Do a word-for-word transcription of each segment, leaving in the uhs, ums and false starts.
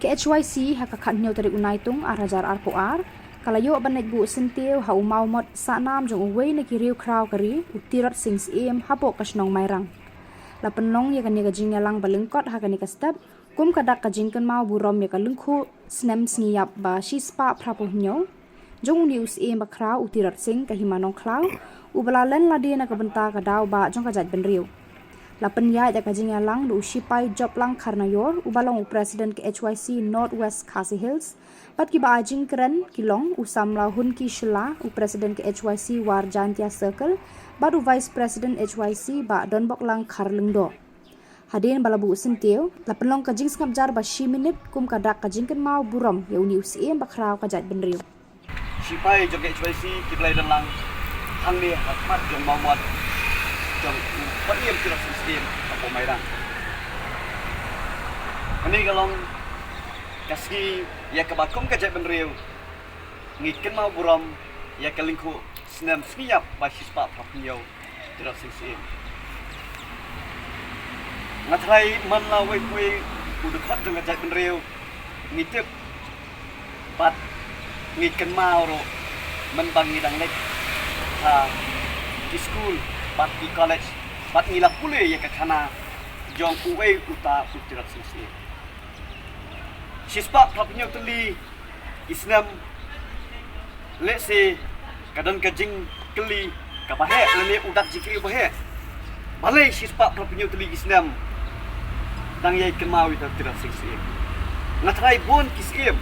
Ka H Y C ha ka khathynñiew tarik u Naitung ar hajar arphew ar ka la ïoh ban leit buh syntiew ha u mawmot sahnam jong uwei na ki riew khraw ka ri, u Tirot Sing Syiem, hapoh ka shnong Mairang. La pynlong ïa kane ka jingïalang ba lyngkot ha kane ka step kum ka dak ka jingkynmaw burom ïa ka lyngkhuh snem sngi ïap ba shispah phraphew hynñiew jong une u Syiem bakhraw, u Tirot Sing, ka hima Nongkhlaw, uba la len lade na ka bynta ka daw bah jong ka jaitbynriew. La pynïaid ïa ka jingïalang da u Shipai Joplang Kharnaior, uba long u President ka H Y C North West Khasi Hills, bad kiba ai jingkren ki long u samla Hunki Shylla, u President ka H Y C War Jaintia Circle, bad u Vice President H Y C Bah Donboklang Kharlyngdoh. Hadien ba la buh syntiew, la pynlong ka jingsngap jar ba shi minit kum ka dak ka jingkynmaw burom ïa une u Syiem bakhraw ka jaitbynriew. Shipai jong ka H Y C ki ba la ïadon lang hangne ha khmat jong mawmot jong u Bah Ïem Tirot Sing Syiem hapoh Mairang. Kane ka long ka sngi ïa kaba kum ka jaitbynriew ngi kynmaw burom ïa ka lyngkhuh snem sngi ïap ba shispah phraphew hynñiew Tirot Sing Syiem. Nga tharai man la uwei pa uwei u dkhot jong ka jaitbynriew ngi tip bad ngi kynmaw ruh mynba ngi dang leit ha ki skul bad ki college bad ngi la pule ïa ka khana jong uwei uta u Tirot Sing Syiem. Shispah phraphew hynñiew tylli ki snem, lehse ka don ka jingkylli kaba heh lane u dak jingkylli ba heh. Balei shispah phraphew hynñiew tylli ki snem dang ïai kynmaw ïa u Tirot Sing Syiem? Nga tharai bun ki syiem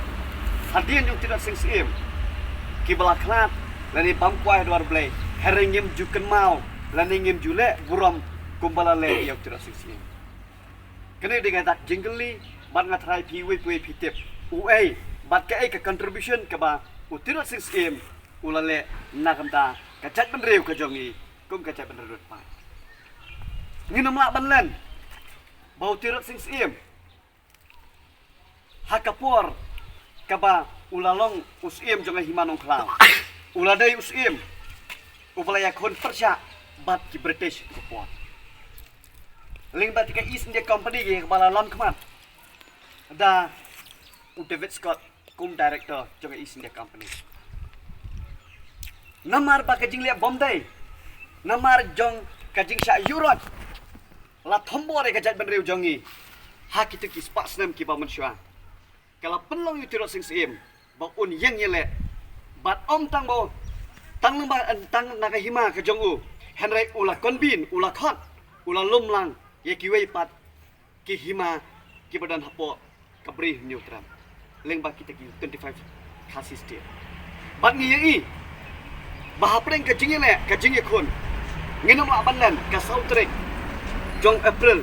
hadien jong u Tirot Sing Syiem kiba la khlad lane bam kwai ha dwar Blei, hynrei ngim ju kynmaw lane ngim ju leh burom kumba la leh ïa u Tirot Sing Syiem. Kane dei ka dak jingkylli bad nga tharai phi uwei pa uwei phi tip uei bad kaei ka contribution kaba u Tirot Sing Syiem u la leh na ka bynta ka jaitbynriew ka jong ngi kum ka jaitbynriew rit paid. Ngin ym lah ban len ba u Tirot Sing Syiem ha ka por kaba u la long u Syiem jong ka hima Nongkhlaw, u la dei u Syiem uba la ïakhun pyrshah bad ki British ha ka por. Lyngba kata ka East India Company kaba la long khmat da u David Scott kum director jong ka East India Company. Namar ba ka jingleh bym dei, namar jong ka jingshah ïuh rot, la thombor ïa ka jaitbynriew jong ngi ha kito ki spah snem kiba mynshuwa. Ka la pynlong ïa u Tirot Sing Syiem ba un ïeng ïaleh bad ym tang ba tang lang ba tang na ka hima ka jong u, hynrei u la convene, u la khot, u la lum lang ïa kiwei pat ki hima kiba don hapoh ka Bri Hynñiewtrep lyngba kita ki twenty-five Khasi State. Bad ngi ïohi ba hapdeng ka jingïaleh ka jingïakhun, ngin ym lah ban len, ka saw tarik jong April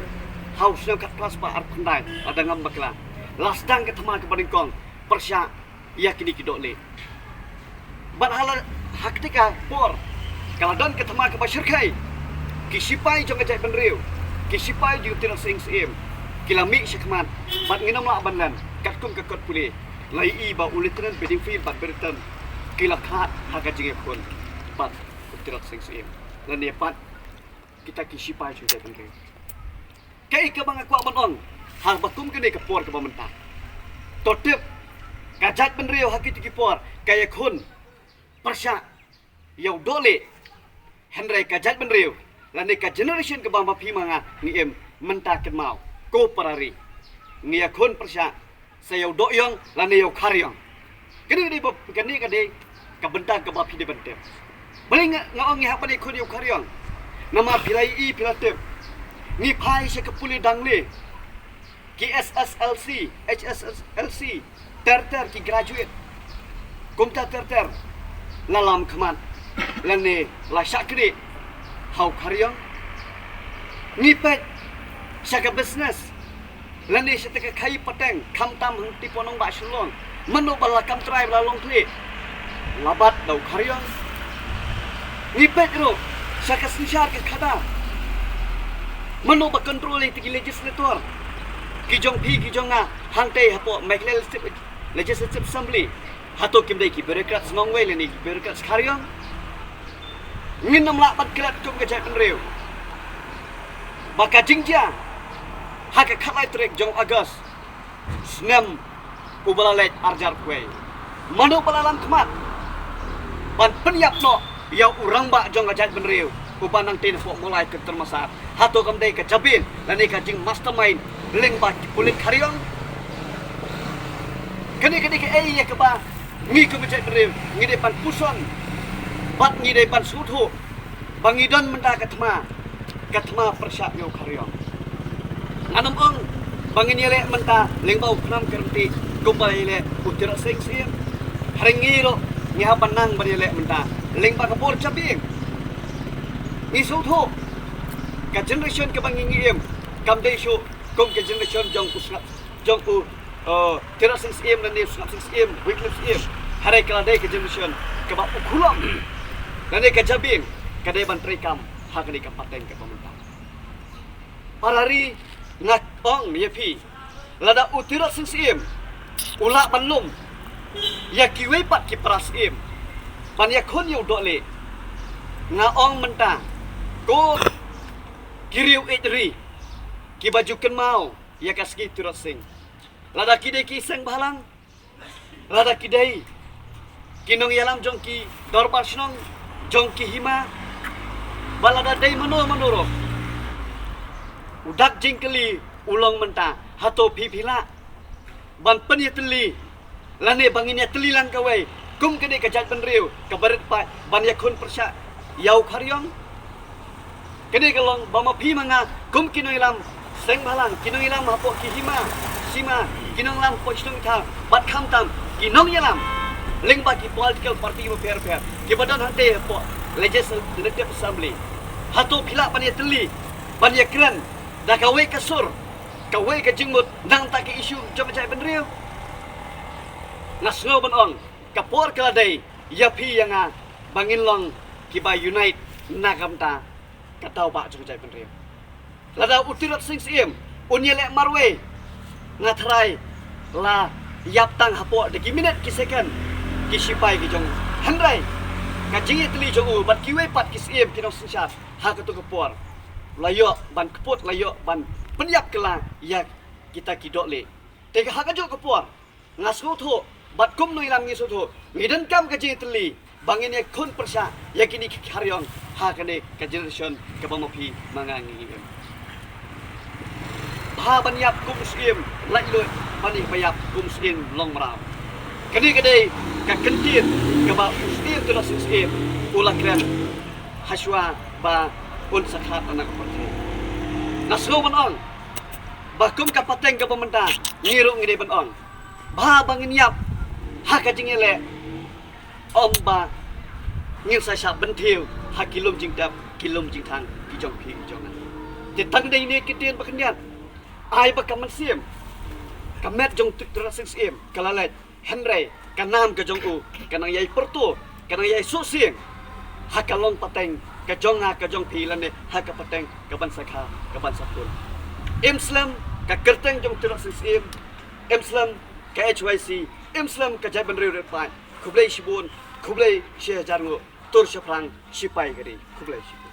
ha u snem khatphra spah arphew khyndai, lada ngam bakla, la sdang ka thma kaba nyngkong pyrshah ïa kine ki dohlieh. Bad ha la, ha kata ka por ka la don ka thma kaba shyrkhei, ki shipai jong ka jaitbynriew, ki shipai jong u Tirot Sing Syiem ki la mih shakhmat bad ngin ym lah ban len katkum ka kot pule. La ïohi ba u Lieutenant Bedingfield bad Brereton ki la khlad ha ka jingïakhun bad u Tirot Sing Syiem lane bad kita ki shipai jong ka jaitbynriew. Kaei kaba nga kwah ban ong ha kaba kum kane ka por kaba mynta, to tip, ka jaitbynriew ha kito ki por ka ïakhun pyrshah ïa u dohlieh, hynrei ka jaitbynriew lane ka generation kaba ma phi ma nga ngi im mynta kynmaw, ko para ri, ngi ïakhun pyrshah sa ïa u dohïong lane ïa u khariong. Kane ka dei ba, kane ka dei ka bynta kaba phi dei ban tip. Balei nga, nga ong ngi hap ban ïakhun ïa u khariong? Namar phi la ïohi, phi la tip, ngi phai sha ka pule dang lieh, ki S S L C, H S S L C, ter ter ki graduate, kumta ter ter la lam khmat lane la shah knieh ha u khariong. Ngi peit sha ka business lane sha kata ka khaïi pateng, khamtam hangtei hapoh nongbah Shillong, mano ba la kam trai ba la long khlieh? La bat da u khariong. Ngi peit ruh sha ka synshar ka khadar, mano ba control ïa kita ki legislator ki jong phi ki jong nga hangtei hapoh Meghalaya Legislative, Legislative Assembly? Hato kim dei ki bureaucrats nongwei lane ki bureaucrats khariong? Ngin ym lah ban klet kum ka jaitbynriew ba ka jingjia ha ka khatlai tarik jong August snem uba la leit arjar kwai. Mano ba la lam khmat ban pynïap noh ïa u rangbah jong ka jaitbynriew uba nangtei na pok Mawlai Kynter Massad? Hato kam dei ka jabieng lane ka jing mastermind lyngba ki pulit khariong? Kane kane ka ei ïa kaba ngi kum ka jaitbynriew ngi dei ban puson bad ngi dei ban sngewthuh ba ngi don mynta ka thma, ka thma pyrshah ïa u khariong. Ngan ym ong ba ngin ïaleh mynta lyngba u khnam ka rynti kumba ïaleh u Tirot Sing Syiem. Hynrei ngi ruh ngi hap ban nang ban ïaleh mynta lyngba ka bor jabieng. Ngi sngewthuh ka generation kaba ngi ngi im kam dei shuh kum ka generation jong u Sngap, jong u, uh, Tirot Sing Syiem lane u Sngap Sing Syiem, Wycliffe Syiem. Hynrei ka la dei ka generation kaba u Khulom lane ka jabieng ka dei ban treikam ha kane ka pateng kaba mynta. Para ri, nga ong ïa phi, lada u Tirot Sing Syiem u lah ban lum ïa kiwei pat ki para syiem ban ïakhun ïa u dohlieh, nga ong mynta, ko ki riew ïeit ri kiba ju kynmaw ïa ka sngi Tirot Sing, lada ki dei ki seng bhalang, lada ki dei ki nongïalam jong ki dorbar shnong, jong ki hima, ba lada dei mano mano ruh, u dak jingkylli u long mynta, hato phi phi lah ban pynïatylli lane ba ngin ïatylli lang kawei kum kane ka jaitbynriew kaba rit paid ban ïakhun pyrshah ïa u khariong? Kane ka long ba ma phi ma nga kum ki nongïalam seng bhalang, ki nongïalam hapoh ki hima sima, ki nongïalam hapoh shnong thaw bad khamtam ki nongïalam lyngba ki political party bapher bapher kiba don hangtei hapoh Legislative Assembly. Hato phi lah ban ïatylli, ban ïakren da kawei ka sur, kawei ka jingmut nangta ka issue jong ka jaitbynriew? Nga sngew ban ong ka por ka la dei ïa phi ïa nga ba ngin long kiba unite na ka bynta ka daw ba jong ka jaitbynriew. Lada u Tirot Sing Syiem un ïaleh marwei, nga tharai la ïap tang hapoh da ki minit ki second ki shipai ki jong u. Hynrei ka jingïatylli jong u bad kiwei pat ki syiem ki nongsynshar ha kato ka por la ïoh ban kput, la ïoh ban pynïap kylla ïa kita ki dohlieh. Te ha kajuh ka por nga sngewthuh bad kum nongïalam ngi sngewthuh, ngi donkam ka jingïatylli ba ngin ïakhun pyrshah ïa kine ki khariong ha kane ka generation kaba ma phi ma nga ngi im. Bha ban ïap kum u syiem laitluid ban ïa ba ïap kum u syiem longmraw. Kane ka dei ka kyntien kaba u syiem Tirot Sing Syiem u la kren hashwa ba un sa khlad na ka pyrthei. Nga sngew ban ong ba kum ka pateng kaba mynta ngi ruh ngi dei ban ong bha ba ngin ïap ha ka jingïaleh, ym ba ngin sa shah bynthiew ha ki lum jingtep ki lum jingthang ki jong phi ki jong nga. Te tang dei ne ki ktien ba khyndiat, ai ba ka mynsiem, ka met jong u Tirot Sing Syiem ka la leit, hynrei ka nam ka jong u ka nang ïai pyrto, ka nang ïai suh sying ha ka long pateng ka jong nga ka jong phi lane ha ka pateng ka ban sa kha ka ban sa pun. Im slem ka kyrteng jong u Tirot Sing Syiem, im slem ka H Y C, im slem ka jaitbynriew rit paid. Khublei shibun, khublei shihajar nguh, tur shaphrang shipai ka ri. Khublei shibun.